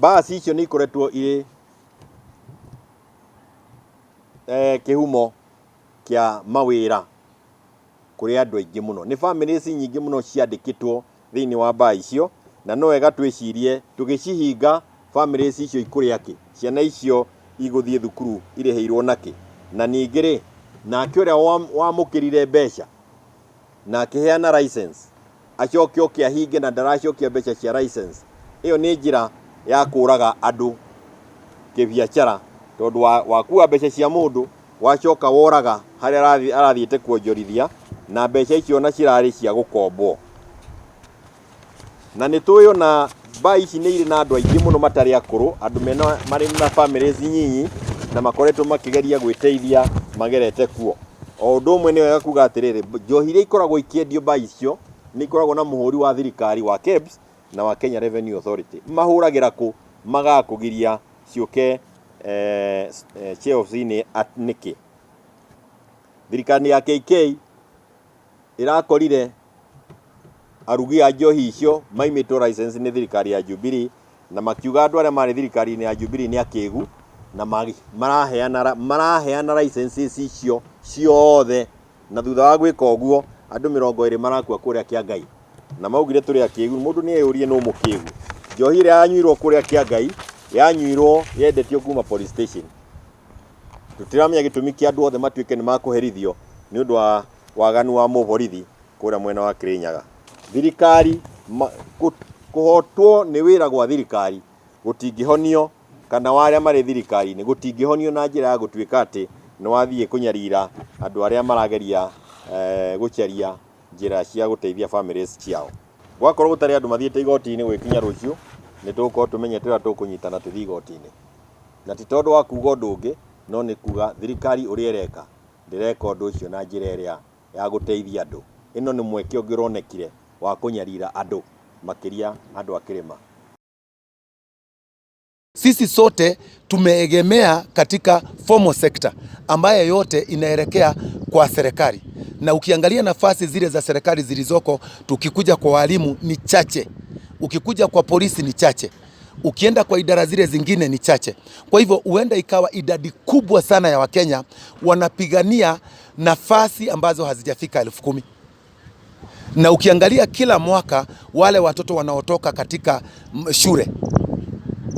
Baa icio nĩ ikoretwo irĩ kĩhumo kĩa mawĩra kũrĩ andũ aingĩ mũno. Nĩ families nyingĩ mũno ciandĩkĩtwo thĩinĩ wa baa icio, na no wega twĩcirie tũgĩcihinga families icio ikũrĩa kĩ, ciana icio igũthiĩ thukuru irĩhĩirwo nakĩ, na ningĩ rĩ, nake ũrĩa wamũkĩrire mbeca na akĩheana license acoke oke ahinge na ndaracokia mbeca cia license, ĩyo nĩ njĩra ya kũraga andũ kĩbiacara, tondũ wakua mbeca cia mũndũ wacoka woraga harĩa arathiĩte kuonjorithia, na mbeca icio na cirarĩ cia gũkombwo. Na nĩ tũĩ ona baa ici nĩ irĩ na andũ aingĩ mũno matarĩ akũrũ, andũ mena marĩ na families nyinyi na makoretwo makĩgeria gwĩteithia magerete kuo. O ũndũ ũmwe nĩ wega kuga atĩrĩrĩ, njohi iria ikoragwo ikĩendio baa icio nĩ ikoragwo na mũhũri wa thirikari wa KEBS na wa Kenya Revenue Authority. Mahũragĩra kũ? Magaga kũgiria ciũke shelves-inĩ nĩkĩ? Thirikari ya KK ĩrakorire arugi a njohi icio maimĩtwo license nĩ thirikari ya Jubilee, na makiuga andũ arĩa marĩ thirikari-inĩ ya Jubilee nĩ akĩgu na maraheana licenses icio ciothe, na thutha wa gwĩka ũguo andũ 20 marakua kũrĩa Kĩangai, na maugire tũrĩ akĩgu. Mũndũ nĩ eyũrie nũ mũkĩgu. Njohi ĩrĩa yanyuirwo kũrĩa Kĩangai yanyuirwo yendetio kuma police station. Tũtiramenya gĩtũmi kĩa andũ othe matuĩke nĩ makũherithio nĩ ũndũ wa waganu wa mũborithi kũrĩa mwena wa Kirinyaga. Thirikari kũhotwo nĩ wĩra gwa thirikari gũtingĩhonio, kana wa arĩa marĩ thirikari-inĩ gũtingĩhonio na njĩra ya gũtuĩka atĩ nĩ wathiĩ kũnyarira andũ arĩa marageria gũcaria njĩra cia gũteithia families ciao. Gwakorwo gũtarĩ andũ mathiĩte igoti-inĩ gũgĩkinya rũciũ, nĩ tũgũkorwo tũmenyete ũrĩa tũkũnyitana tũthiĩ igoti-inĩ. Na ti tondũ wa kuga ũndũ ũngĩ, no nĩ kuga thirikari ũrĩa ĩreka, ndĩreka ũndũ ũcio na njĩra ĩrĩa ya gũteithia andũ. Ĩno nĩ mweke ũngĩ ũronekire wa kũnyarira andũ, makĩria andũ a kĩrĩma. Sisi sote tumeegemea katika formal sector ambayo yote inaelekea kwa serikali, na ukiangalia nafasi zile za serikali zilizoko, tukikuja kwa walimu ni chache, ukikuja kwa polisi ni chache, ukienda kwa idara zile zingine ni chache. Kwa hivyo huenda ikawa idadi kubwa sana ya Wakenya wanapigania nafasi ambazo hazijafika 10,000. Na ukiangalia kila mwaka wale watoto wanaotoka katika shule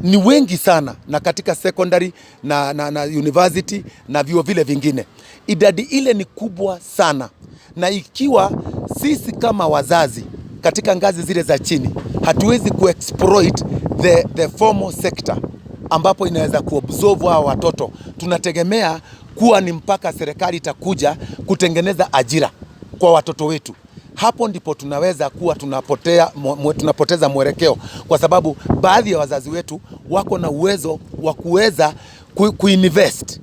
ni wengi sana, na katika secondary na university na vyuo vile vingine, idadi ile ni kubwa sana. Na ikiwa sisi kama wazazi katika ngazi zile za chini hatuwezi kuexploit the formal sector ambapo inaweza kuabsorb hawa watoto, tunategemea kuwa ni mpaka serikali itakuja kutengeneza ajira kwa watoto wetu. Hapo ndipo tunaweza kuwa tunapoteza mwelekeo, kwa sababu baadhi ya wazazi wetu wako na uwezo wa kuweza kuinvest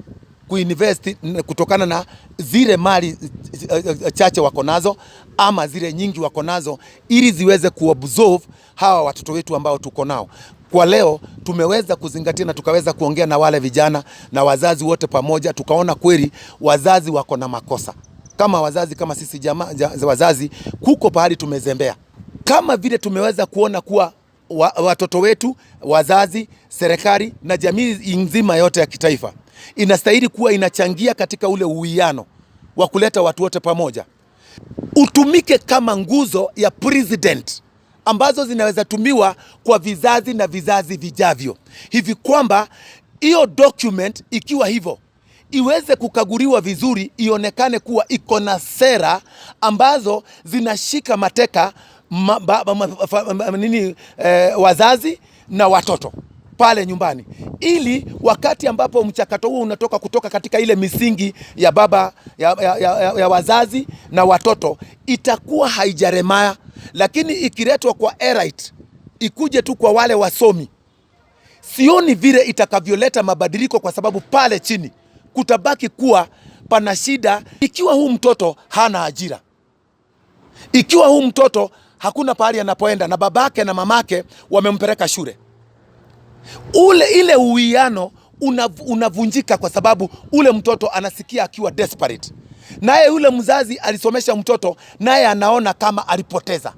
kutokana na zile mali chache wako nazo ama zile nyingi wako nazo, ili ziweze kuabsorb hawa watoto wetu ambao tuko nao. Kwa leo tumeweza kuzingatia na tukaweza kuongea na wale vijana na wazazi wote pamoja, tukaona kweli wazazi wako na makosa. Kama wazazi, kama sisi jamaa, wazazi, kuko pahali tumezembea. Kama vile tumeweza kuona kuwa watoto wetu, wazazi, serikali na jamii nzima yote ya kitaifa inastahili kuwa inachangia katika ule uwiano wa kuleta watu wote pamoja. Utumike kama nguzo ya president ambazo zinaweza tumiwa kwa vizazi na vizazi vijavyo, hivi kwamba hiyo document ikiwa hivyo iweze kukaguliwa vizuri, ionekane kuwa iko na sera ambazo zinashika mateka wazazi na watoto pale nyumbani, ili wakati ambapo mchakato huo unatoka kutoka katika ile misingi ya baba ya wazazi na watoto itakuwa haijaremaya. Lakini ikiletwa kwa elite, ikuje tu kwa wale wasomi, sioni vile itakavyoleta mabadiliko, kwa sababu pale chini kutabaki kuwa pana shida. Ikiwa huu mtoto hana ajira, ikiwa huu mtoto hakuna pahali anapoenda na babake na mamake wamempeleka shule, ile uwiano unavunjika, kwa sababu ule mtoto anasikia akiwa desperate, naye yule mzazi alisomesha mtoto naye anaona kama alipoteza.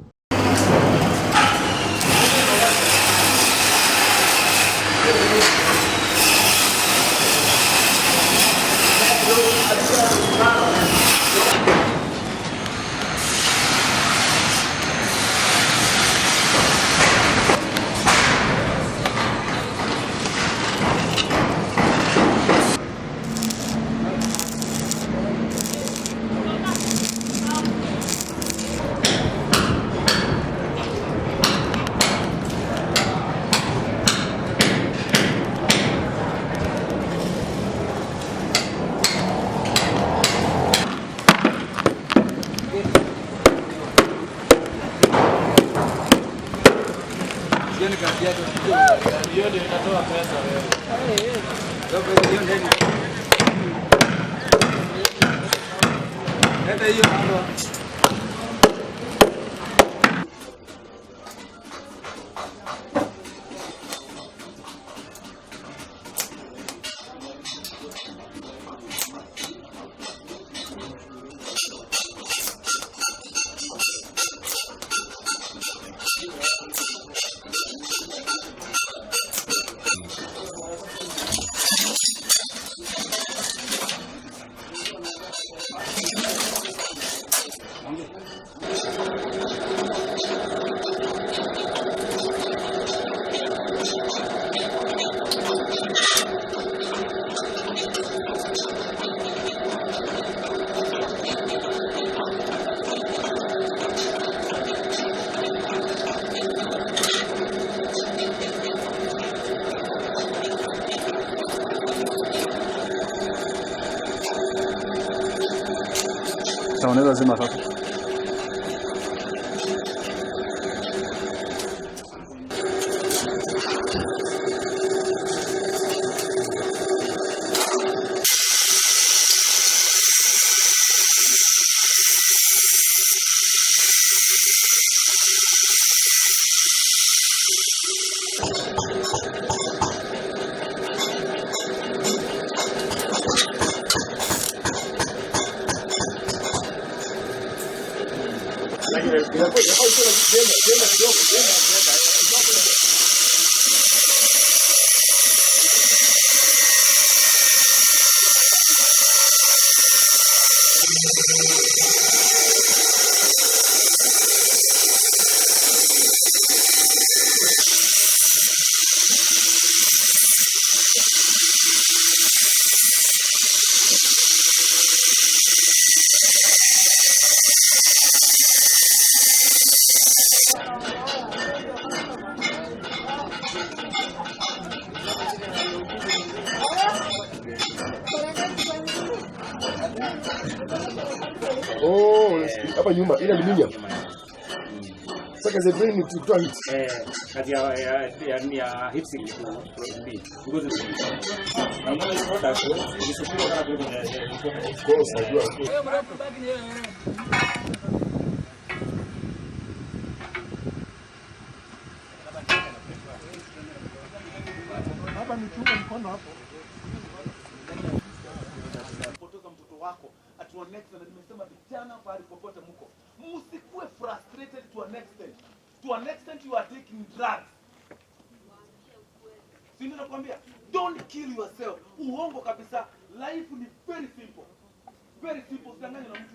Hiyo ni kazi yake. Hiyo ndio inatoa pesa wewe. Hiyo ndio. Leta hiyo hapo. Sawa, unaweza zima sasa. Oh, hapa nyuma ile aluminium. Sasa kazi brain ni kutoa heat. Kazi ya heat sink ni ngozi na mbona hiyo product ni superior sana kuliko Of course, najua. Hapa ni chunga mkono hapo. Poteza mtoto wako at an extent, na nimesema vijana pahali popote mko, msikuwe frustrated to an extent. To an extent you are taking drugs. Si ndio nakwambia? Don't kill yourself. Uongo kabisa. Life ni very simple. Very simple. Usidanganywe na mtu.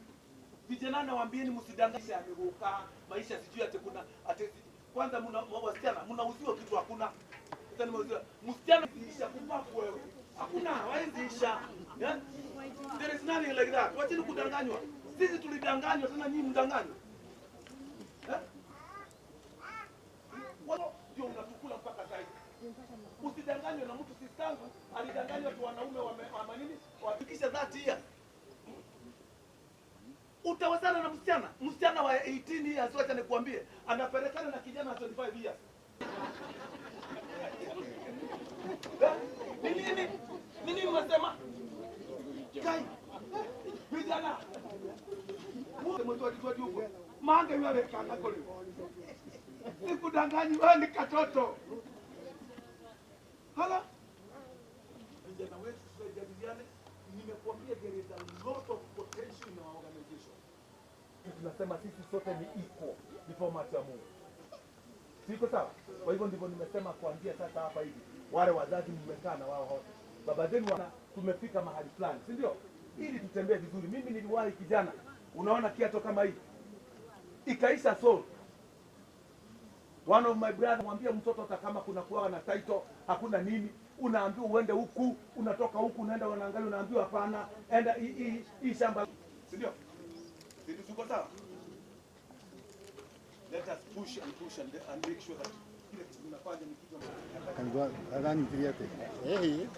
Vijana nawaambieni msidanganywe yameruka. Maisha sijui ate kuna ate kwanza mna wasichana mnauziwa kitu hakuna. Sasa nimeuziwa. Msichana isha kupafu wewe. Hakuna hawezi isha. Yeah? There is nothing like that. Wacheni kudanganywa. Sisi tulidanganywa tena nyinyi mdanganywa. Eh? Ndio mnatukula mpaka sasa. Usidanganywe na mtu. Sistangu alidanganywa tu wanaume wa nini? Wafikisha 30 years. Utawazana na msichana, msichana wa 18 years, wacha nikuambie, anapelekana na kijana wa 25 years. Ni nini? Ni nini unasema? Kai. Vijana. Mtu huko. Mange yule kanga kule. Sikudanganyi wewe ni katoto. Hala. Vijana wetu tusijadiliane. Nimekuambia there is a lot of potential in our organization. Tunasema sisi sote ni equal before macho ya Mungu. Siko sawa? Kwa hivyo ndivyo nimesema kuanzia sasa hapa hivi. Wale wazazi mmekaa na wao wote. Baba zenu tumefika mahali fulani, si ndio? Ili tutembee vizuri. Mimi niliwahi kijana, unaona kiato kama hii. Ikaisha soul. One of my brother mwambia mtoto hata kama kuna kuwa na title, hakuna nini, unaambiwa uende huku, unatoka huku unaenda unaangalia, unaambiwa hapana, enda hii shamba. Si ndio? Si tuko sawa? Let us push and push and make sure that kile kitu tunafanya ni kitu.